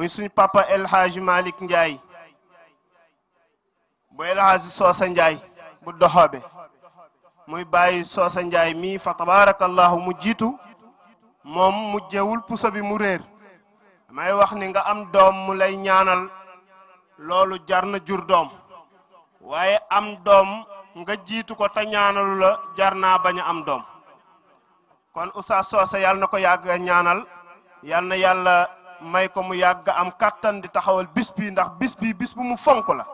muy suñu papa El Hadji Malick Ndiaye bu El Hadji Soosa Ndiaye bu doxobe muy bàyyi Soosa Ndiaye mii fa tabarakallahu mu jiitu moom mu jewul puso bi mu réer may wax ni nga am doom mu lay ñaanal loolu jar na jur doom waaye am doom nga jiitu ko te ñaanalu la jar naa bañ a am doom kon Oustaz Socé yàlla na ko yàgg ñaanal yàlla na yàlla may ko mu yàgg am kattan di taxawal bis bi ndax bis bu mu fonk la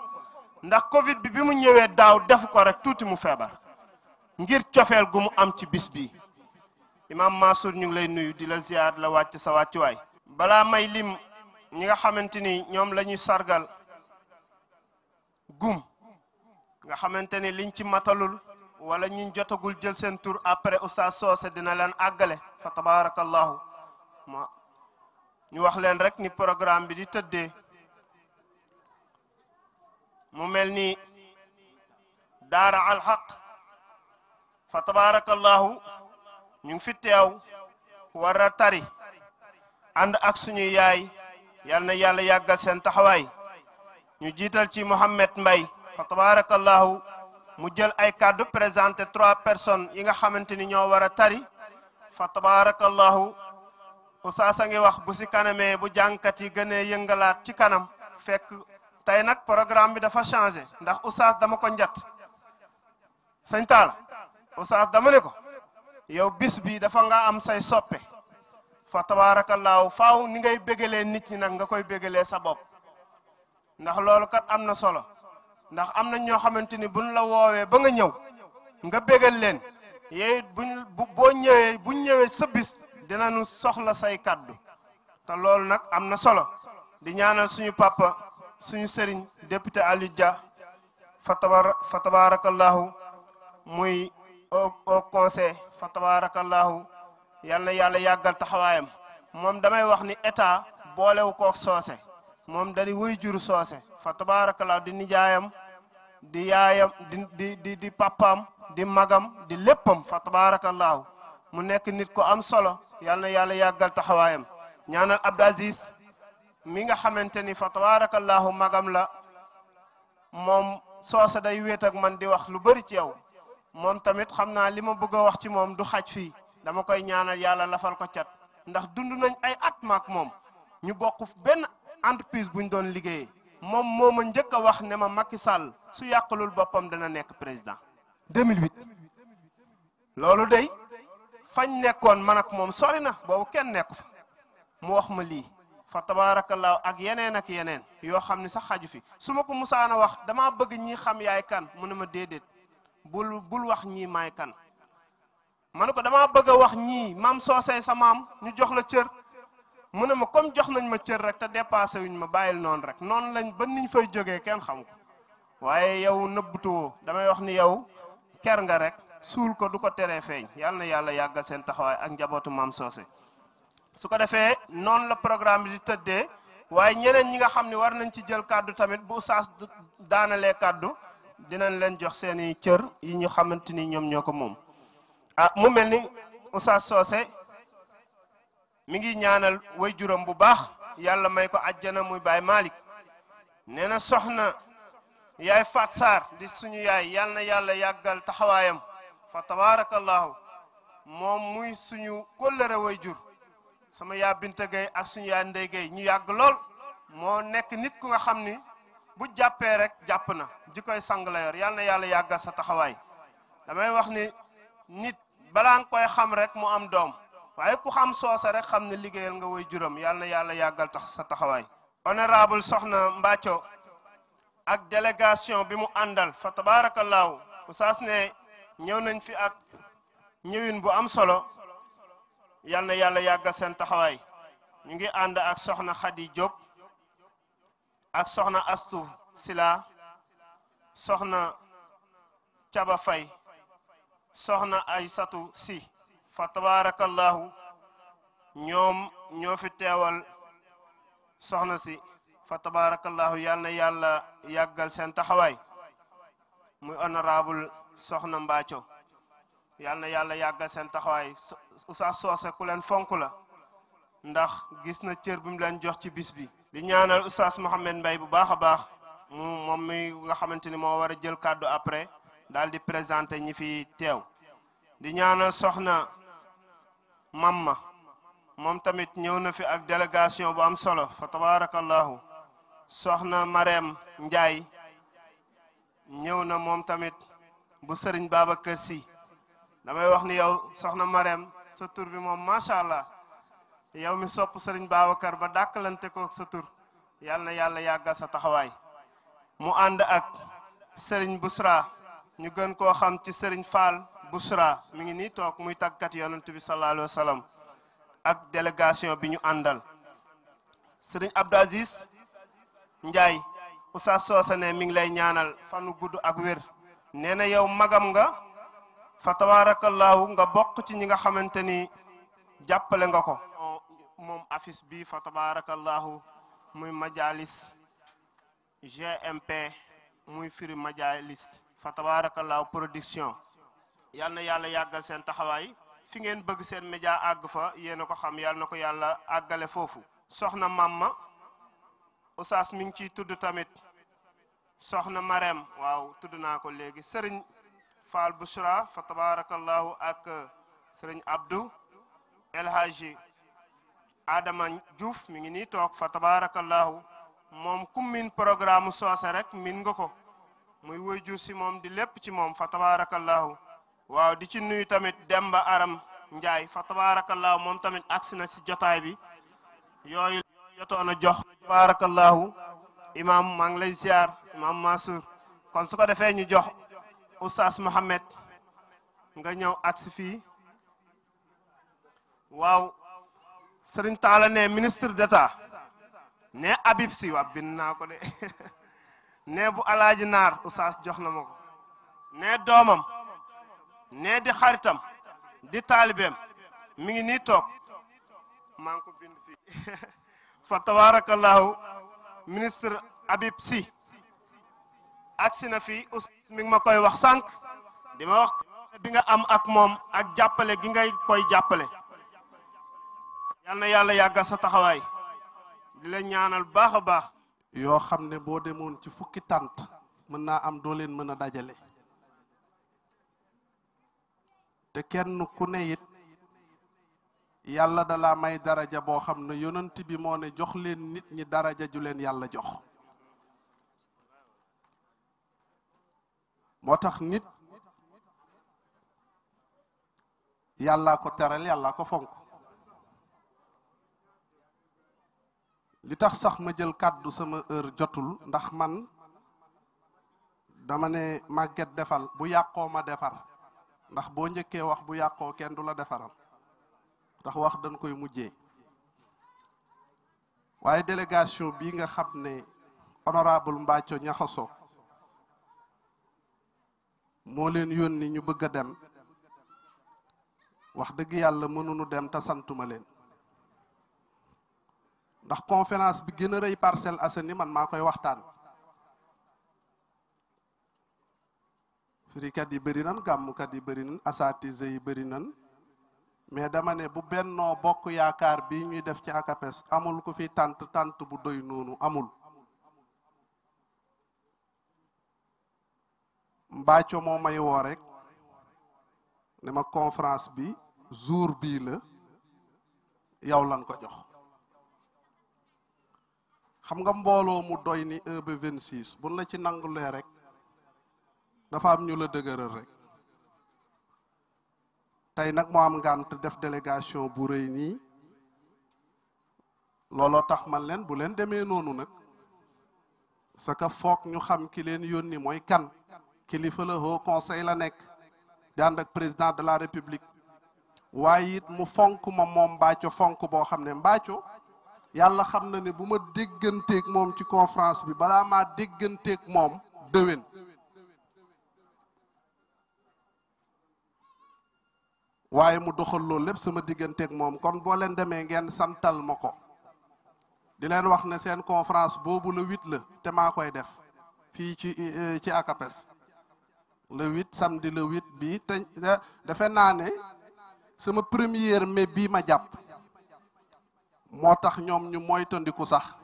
ndax Covid bi mu ñëwee daaw def ko rek tuuti mu feebar ngir cofeel gu mu am ci bis bi Imam Mansour ñu ngi lay nuyu di la ziar la wàcc sa wàccuwaay balaa may lim ñi nga xamante ni ñoom la ñuy sargal gum nga xamante ni liñ ci matalul wala ñu jotagul jël seen tur après Oustaz Socé dina leen àggale fa tabarakallahu ñu wax leen rek ni programme bi di tëddee mu mel ni daara alxaq fa tabarakallahu ñu ngi fi teew war a tari ànd ak suñu yaay yal na yàlla yàggal seen taxawaay ñu jiital ci Mouhamed Mbaye fa tabarakallahu mu jël ay kàddu présenté 3 personnes yi nga xamante ni ñoo war a tari fa tabarakallahu Oustaz a ngi wax bu si kanamee bu jàngkat yi gënee yëngalaat ci kanam fekk tey nag programme bi dafa changé ndax Oustaz dama ko njat sëñ Talla Oustaz dama ne ko yow bis bi dafa nga am say soppe fa tabarakallahu faaw ni ngay bégalee nit ñi nag nga koy bégalee sa bopp ndax loolu kat am na solo ndax am na ñoo xamante ni buñ la woowee ba nga ñëw nga bégal leen yooyu buñ ñëwee sa bis dinañu soxla say kaddu te loolu nag am na solo di ñaanal suñu papa suñu sëriñ député Aliou Dia fa tabarakallahu muy au conseil fa tabarakallahu yal na yàlla yàggal taxawaayam moom damay wax ni état boolewu kook Socé moom dari wuy juru Socé fa tabarakallahu di nijaayam di yaayam di papaam di magam di léppam fa tabarakallahu mu nekk nit ko am solo yal na yàlla yàggal taxawaayam ñaanal Abdou Aziz mi nga xamante ni fa tabarakallahu magam la moom Socé day wéet ak man di wax lu bari ci yow moom tamit xam naa li ma bëgg a wax ci moom du xaj fii dama koy ñaanal yàlla lafal ko cat ndax dund nañ ay at maak moom ñu bokk benn entreprise buñ doon liggéeyee moom moo ma njëkk a wax ne ma Macky Sall su yàqalul boppam dana nekk président 2008 loolu day fañ nekkoon man ak moom sori na boobu kenn nekku fa mu wax ma lii fa tabarakallahu ak yeneen yoo xam ne sax xaju fi su ma ko musaana wax dama bëgg ñi xam yaay kan mu ne ma déedéet bul wax ñii maay kan ma ne ko dama bëgg a wax ñii maam Socé sa maam ñu jox la cër mu ne ma comme jox nañ ma cër rek te dépassé wuñ ma bàyyil noonu rek noonu lañ ba niñ fay jógee kenn xam ko waaye yow nëbbutuwoo damay wax ni yow ker nga rek suul ko du ko teree feeñ yal na yàlla yàggal seen taxawaay ak njabootu maam Socé su ko defee noonu la programme bi di tëddee waaye ñeneen ñi nga xam ne war nañ ci jël kàddu tamit bu Oustaz daanalee kàddu dinañ leen jox seeni cër yi ñu xamante ni ñoom ñoo ko moom mu mel ni Oustaz Socé mi ngi ñaanal way juróom bu baax yàlla may ko àjjana muy Baye Malick nee na soxna yaay Fat Sarr di suñu yaay yal na yàlla yàggal taxawaayam fa tabarakallahu moom muy suñu kóllëre way jur sama yaa Binta Gueye ak suñu yaa Ndey Gueye ñu yàgg lool moo nekk nit ku nga xam ni bu jàppee rek jàpp na ji koy sang la yor yal na yàlla yàggal sa taxawaay damay wax ni nit balaa nga koy xam rek mu am doom waaye ku xam Socé rek xam ne liggéeyal nga way juróom yal na yàlla yàggal tax sa taxawaay honorable soxna Mbacco ak délégation bi mu àndal fa tabarakallahu Oustaz ne ñëw nañ fi ak ñëwin bu am solo yal na yàlla yàggal seen taxawaay ñu ngi ànd ak soxna Khady Diop ak soxna Astou Sila soxna Caba Faye soxna Aysatu Si fa tabarakallahu ñoom ñoo fi teewal soxna si fa tabarakallahu yal na yàlla yàggal seen taxawaay muy honorable soxna Mbacco yal na yàlla yàggal seen taxawaay Oustaz Socé ku leen fonk la ndax gis na cër bi mu leen jox ci bis bi di ñaanal oustaz Mouhamed Mbaye bu baax a baax moom mi nga xamante ni moo war a jël kàddu après daal di présenté ñi fi teew di ñaanal soxna Mamma moom tamit ñëw na fi ak délégation bu am solo fa tabarakallahu soxna Marème Ndiaye ñëw na moom tamit bu Serigne Babacar Sy damay wax ni yow soxna Marème sa tur bi moom macha allah yow mi sopp Serigne Babacar ba dàkkalante ko sa tur yal na yàlla yàggal sa taxawaay mu ànd ak Serigne Bousra ñu gën koo xam ci Serigne Fall Bousra mi ngi nii toog muy tàggat yonent bi sallallahu alayhi wa sallam ak délégation bi ñu àndal Serigne Abdou Aziz Ndiaye Oustaz Socé ne mi ngi lay ñaanal fanu gudd ak wér nee na yow magam nga fa tabarakallahu nga bokk ci ñi nga xamante ni jàppale nga ko moom affiche bi fa tabarakallahu muy majalis GMP muy firi majalis fa tabarakallahu production yal na yàlla yàggal seen taxawaay fi ngeen bëgg seen média àgg fa yéen a ko xam yal na ko yàlla àggale foofu soxna Mamma Oustaz mi ngi ciy tudd tamit soxna Marème waaw tudd naa ko léegi Serigne Fall Bouchra fa tabarakallahu ak Serigne Abdou El Hadji Adama Diouf mi ngi nii toog fa tabarakallahu moom ku min programme soose rek min nga ko muy waajur si moom di lépp ci moom fa tabarakallahu waaw di ci nuyu tamit Demba Aram Ndiaye fa tabarakallahu moom tamit agsi na si jotaay bi yooyu jotoon a jox tabarakallahu imam maa ngi lay ziar imam Mansour kon su ko defee ñu jox Oustaz Mouhamed nga ñëw agsi fii waaw Serigne Talla ne ministre d'État ne Habib Sy wa bind naa ko de ne bu alaaji naar Oustaz jox na ma ko ne doomam ne di xaritam di taalibeem mi ngi nii toog maa ngi ko bind fii fa tabarakallahu ministre Habib Sy agsi na fii Oustaz mi ngi ma koy wax sànq di ma wax bi nga am ak moom ak jàppale gi ngay koy jàppale yal na yàlla yàggal sa taxawaay di la ñaanal baax a baax yoo xam ne boo demoon ci fukki tant mën naa am doo leen mën a dajale te kenn ku ne it yàlla dala may daraja boo xam ne yonent bi moo ne jox leen nit ñi daraja ju leen yàlla jox moo tax nit yàlla ko teral yàlla ko fonk li tax sax ma jël kàddu sama heure jotul ndax man dama ne màgget defal bu yàqoo ma defar ndax boo njëkkee wax bu yàqoo kenn du la defaral ndax wax dañ koy mujjee waaye délégation bii nga xam ne honorable Mbathio Niakhasso moo leen yónni ñu bëgg a dem wax dëgg yàlla mënuñu dem te santuma leen ndax conférence bi gën a rëy Parcelles Assainies man maa koy waxtaan firikat yi bëri nan gàmmukat yi bëri nan asatise yi bëri nan mais dama ne bu Bennoo Bokk Yaakaar bii ñuy def ci AKHE amul ku fi tant bu doy noonu amul Mbathio moo may woo rek ne ma conférence bi jour bii la yow lan ko jox xam nga mbooloo mu doy ni 1 ba 26 buñ la ci nangulee rek dafa am ñu la dëgëral rek tey nag moo am ngànt def délégation bu rëy nii looloo tax man leen bu leen demee noonu nag parce que foog ñu xam ki leen yónni mooy kan kilifa la Haut Conseil la nekk di ànd ak président de la république waaye it mu fonk ma moom Mbathio fonk boo xam ne Mbathio yàlla xam na ne bu ma dégganteeg moom ci conférence bi balaa maa dégganteeg moom déwén waaye mu doxal loolu lépp sama digganteeg moom kon boo leen demee ngeen santal ma ko di leen wax ne seen conférence boobu le 8 la te maa koy def fii ci AKHE le 8 samedi le 8 bii te defe naa ne sama première mai bii ma jàpp moo tax ñoom ñu moytandiku sax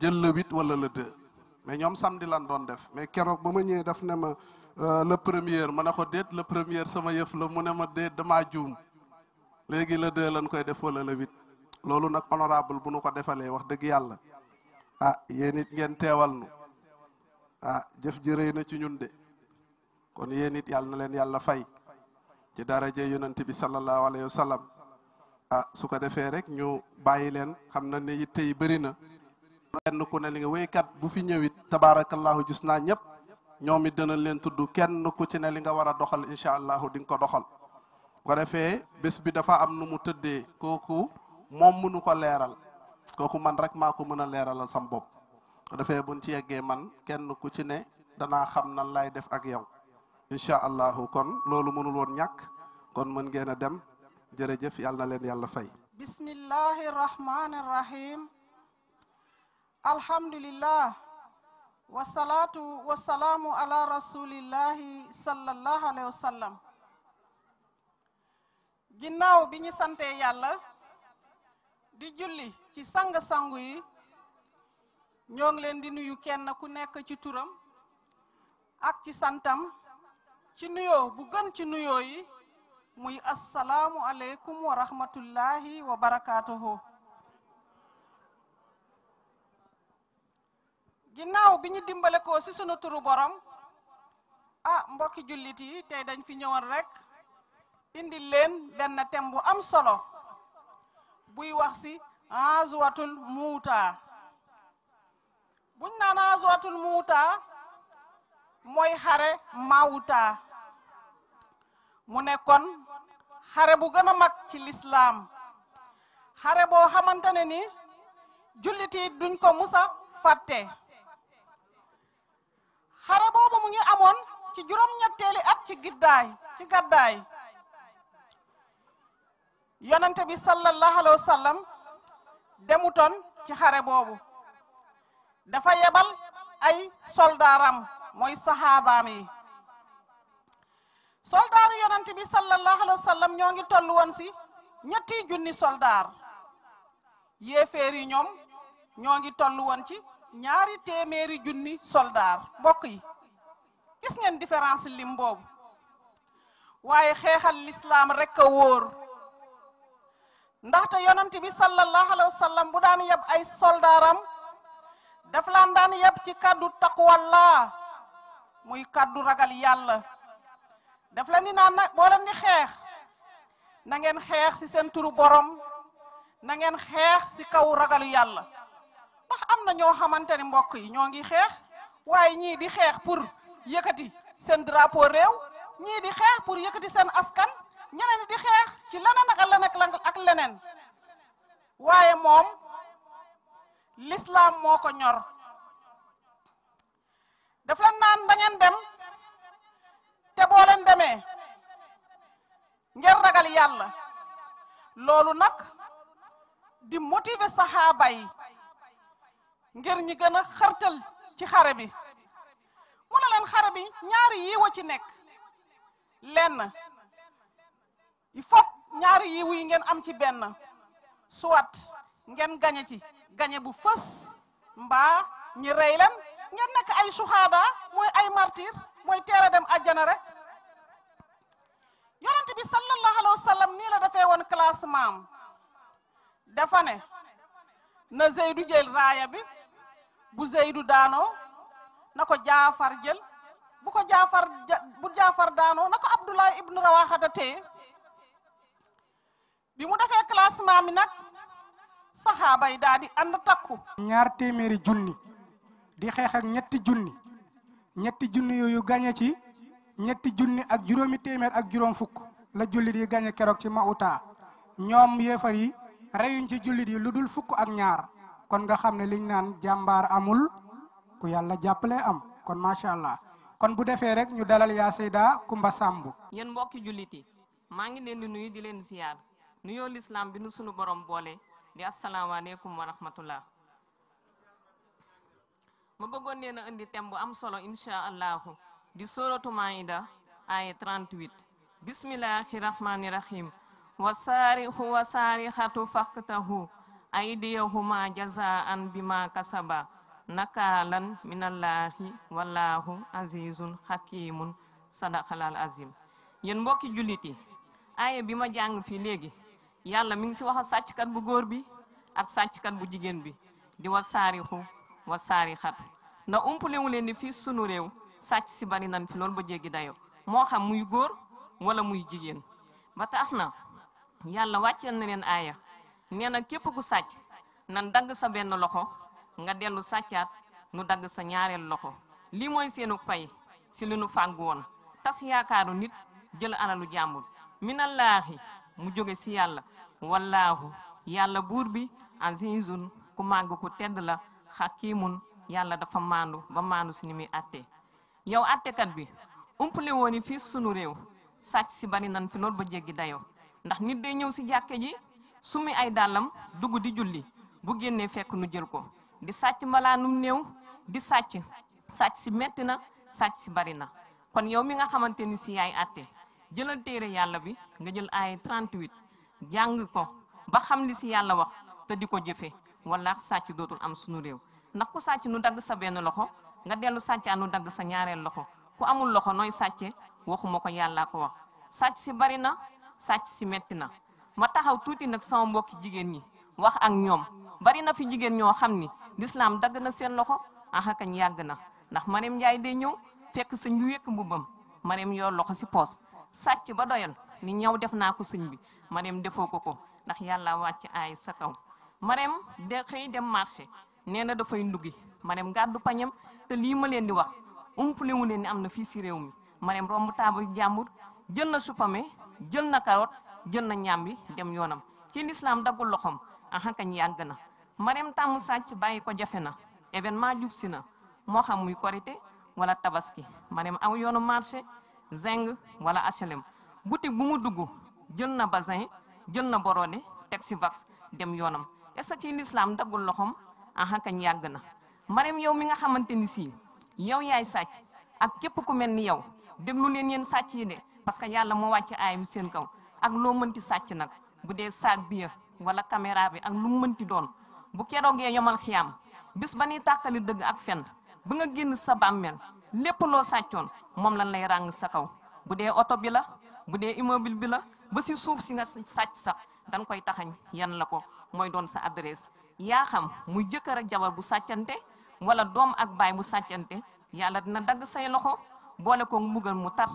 jël le 8 wala le 2 mais ñoom samedi lan doon def mais keroog ba ma ñëwee daf ne ma le premier ma ne ko déet le premier sama yëf la mu ne ma déet damaa juum léegi le 2 lañ koy def wala le 8 loolu nag honorable bu nu ko defalee wax dëgg yàlla ah yéen it ngeen teewal nu ah jëf ji rëy na ci ñun de kon yéen it yàlla na leen yàlla fay ci daraje yonent bi sallallahu alayhi wa sallam ah su ko defee rek ñu bàyyi leen xam na ne yitte yi bëri na kenn ku ne li nga wéykat bu fi ñëwit tabaarakallahu gis naa ñëpp ñoom it dana leen tudd kenn ku ci ne li nga war a doxal incha allahu di nga ko doxal bu ko defee bés bi dafa am nu mu tëddee kooku moom mënu ko leeral kooku man rek maa ko mën a leeralal sam bopp ko defee buñ ci yeggee man kenn ku ci ne danaa xam nan lay def ak yow incha allahu kon loolu mënul woon ñàkk kon mën ngeen a dem jërëjëf yàlla na leen yàlla fay bismillahi rahmani rahim alhamdulillah wasalaatu wasalaamu ala rasulillahi sallallahu alayhi wa sallam ginnaaw bi ñu sante yàlla di julli ci sang-sangu yi ñoo ngi leen di nuyu kenn ku nekk ci turam ak ci santam ci nuyoo bu gën ci nuyoo yi muy assalaamu aleykum wa rahmatullahi wa barakaatuhu ginnaaw bi ñu dimbale ko ci sunu turu borom mbokki jullit yi tey dañ fi ñëwoon rek indi leen benn thème bu am solo buy wax ci azwatul muuta buñ naan azwatul muuta mooy xare mawuta mu nekkoon xare bu gën a mag ci lislaam xare boo xamante ne ni jullit yi duñ ko musa fàtte xare boobu mu ngi amoon ci juróom-ñetteeli at ci gàddaay yonente bi sallallahu alayhi wa sallam demutoon ci xare boobu dafa yebal ay soldaaram mooy saxaabaam yi soldaar yonente bi sallallahu alayhi wa sallam ñoo ngi toll woon si 3 soldaar yéeféer yi ñoom ñoo ngi toll woon ci 200 soldaar mbokk yi gis ngeen différence lim boobu waaye xeexal lislaam rek a wóor ndaxte yonent bi sallallahu alayhi wa sallam bu daan yeb ay soldaaram daf laan daan yeb ci kaddu taqwallah muy kaddu ragal yàlla daf leen di naan nag boo leen di xeex na ngeen xeex ci seen turu borom na ngeen xeex ci kaw ragalu yàlla ndax am na ñoo xamante ni mbokk yi ñoo ngi xeex waaye ñii di xeex pour yëkkati seen drapeau réew ñii di xeex pour yëkkati seen askan ñeneen di xeex ci leneen ak leneen waaye moom l'islam moo ko ñor daf leen naan da ngeen dem te boo leen demee ngeen ragal yàlla loolu nag di motiver saxaaba yi ngir ñi gën a xartal ci xare bi mu ne leen xare bi ñaari yiiwa ci nekk lenn il faut ñaari yiiw yi ngeen am ci benn soit ngeen gañe ci gañe bu fës mbaa ñi rey leen ngeen nekk ay suhaada mooy ay martyr mooy teel a dem àjjana rek yonent bi sallallahu alayhi wa sallam nii la defee woon classement am dafa ne na Zeydu jël raaya bi bu Zeydu daanoo na ko Jaafar jël bu Jaafar daanoo na ko Abdullah ibnu Rawaxata téye bi mu defee classement mi nag saxaaba yi daal di ànd takku 200 junni di xeex ak 3 junni yooyu gañe ci 3 junni ak juróomi téeméer ak juróom fukk la jullit yi gañe keroog ci Mauta ñoom yéefar yi reyuñ ci jullit yi lu dul fukk ak ñaar kon nga xam ne liñ naan jàmbaar amul ku yàlla jàppale am kon macha allah kon bu defee rek ñu dalal yaa Seyda Kumba Samb. yéen mbokki jullit yi maa ngi leen di nuyu di leen ziyaar nuyoo lislaam bi nu sunu borom boole di asalaamaaleykum wa rahmatullah ma bëggoon leen a indi thème bu am solo incha allahu di suratu Maïda aya 38 bismillahi rahmani rahim wa saarixu wa saarixatu faqtahu aydiyahuma jazaan bima kasaba nakaalan minallahi wallahu azizun hakimun sadaqalal azim. yéen mbokki jullit yi aaya bi ma jàng fii léegi yàlla mi ngi si wax a sàcckat bu góor bi ak sàcckat bu jigéen bi di wa saarixu wa saarixat ndax umpulewu leen ni fii sunu réew sàcc si bari nan fi loolu ba jéggi dayo moo xam muy góor wala muy jigéen ba tax na yàlla wàcceel na leen aaya nee na képp ku sàcc nan dagg sa benn loxo nga dellu sàccaat nu dagg sa ñaareel loxo lii mooy seenu pay si li nu fàgg woon tas yaakaaru nit jël alalu jàmbur minallaahi mu jóge si yàlla wallaahu yàlla buur bi azizun ku màgg ku tedd la xakimun yàlla dafa maandu ba maandu si ni muy atte yow attekat bi umpale wooni fii sunu réew sàcc si bari nan fi loolu ba jéggi dayoo ndax nit day ñëw si jàkke ji sumi ay dàllam dugg di julli bu génnee fekk nu jël ko di sàcc mbalaanum néew di sàcc si metti na sàcc si bari na kon yow mi nga xamante ni si yaay atte jëlal téere yàlla bi nga jël ay 38 jàng ko ba xam li si yàlla wax te di ko jëfe wala sàcc dootul am sunu réew ndax ku sàcc nu dagg sa benn loxo nga dellu sàccaa nu dagg sa ñaareel loxo ku amul loxo nooy sàcce waxuma ko yàllaa ko wax sàcc si bari na sàcc si metti na ma taxaw tuuti nag sama mbokki jigéen ñi wax ak ñoom bari na fi jigéen ñoo xam ni lislaam dagg na seen loxo kañ yàgg na ndax Mariam Ndiaye day ñëw fekk sëñ bi wekk mbubbam Mariam yor loxo si poos sàcc ba doyal ni ñaw def naa ko sëñ bi Mariam defoo ko ndax yàlla wàcc ay sa kaw Mariam de xëy dem marché nee na dafay nduggi Mariam gàddu pañam te lii ma leen di wax umpule mu leen ni am na fii si réew mi Mariam romb taabu jàmbur jël na supame jël na carotte jël na ñambi dem yoonam kii lislaam daggul loxom kañ yàgg na Mariam tàmm sàcc bàyyi ko jafe na événement jub si na moo xam muy korité wala tabaski Mariam aw yoonu marché zeng wala HLM boutique bu mu dugg jël na bazin jël na borode teg si vax dem yoonam est-ce que kii lislaam daggul loxom kañ yàgg na Mariam yow mi nga xamante ni si yow yaay sàcc ak képp ku mel ni yow déglu leen yéen sàcc yi de parce que yàlla moo wàcc aay mi seen kaw ak loo mënti sàcc nag bu dee saag bi wala caméra bi ak lu mu mënti doon bu keroogee yomal xiyaam bis ba ñuy tàkkali dëgg ak fen ba nga génn sa bàmmeel lépp loo sàccoon moom lan lay ràng sa kaw bu dee oto bi la bu dee immeuble bi la ba si suuf si nga sàcc sax dañ koy taxañ yan la ko mooy doon sa adresse yaa xam muy jëkkër ak jabar bu sàccante wala doom ak baay bu sàccante yàlla dina dagg say loxo boole ko mbugal mu tar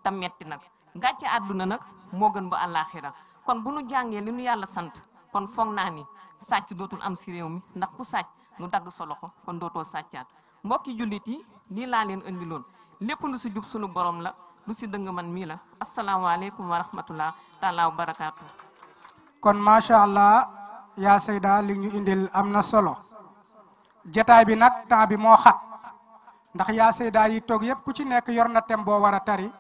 te metti nag gàcce àdduna nag moo gën ba àllaaxira kon bu nu jàngee li nu yàlla sant kon foog naa ni sàcc dootul am si réew mi ndax ku sàcc nu dagg sa loxo kon dootoo sàccaat mbokki jullit yi lii laa leen indiloon lépp lu si jub sunu borom la lu si dëng man mii la asalaamaaleykum wa rahmatullah taala wa barakaatu. kon macha allah yaa Seyda li ñu indil am na solo jataay bi nag temps bi moo xat ndax yaa Seyda yi toog yëpp ku ci nekk yor na tem boo war a tari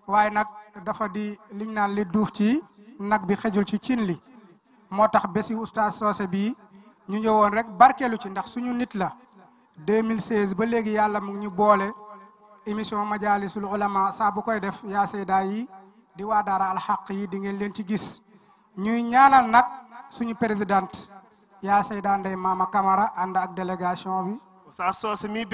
waaye nag dafa di liñ naan li duuf ci nag bi xejul ci cin li moo tax bési oustaz Socé bii ñu ñëwoon rek barkeelu ci ndax suñu nit la 2016 ba léegi yàlla mu ngi ñu boole émission majalisul ulama saa bu koy def yaa Seyda yi di waa daara alxaq yi di ngeen leen ci gis ñuy ñaanal nag suñu présidente yaa Seyda Ndeye Mama Camara ànd ak délégation bi Oustaz Socé mi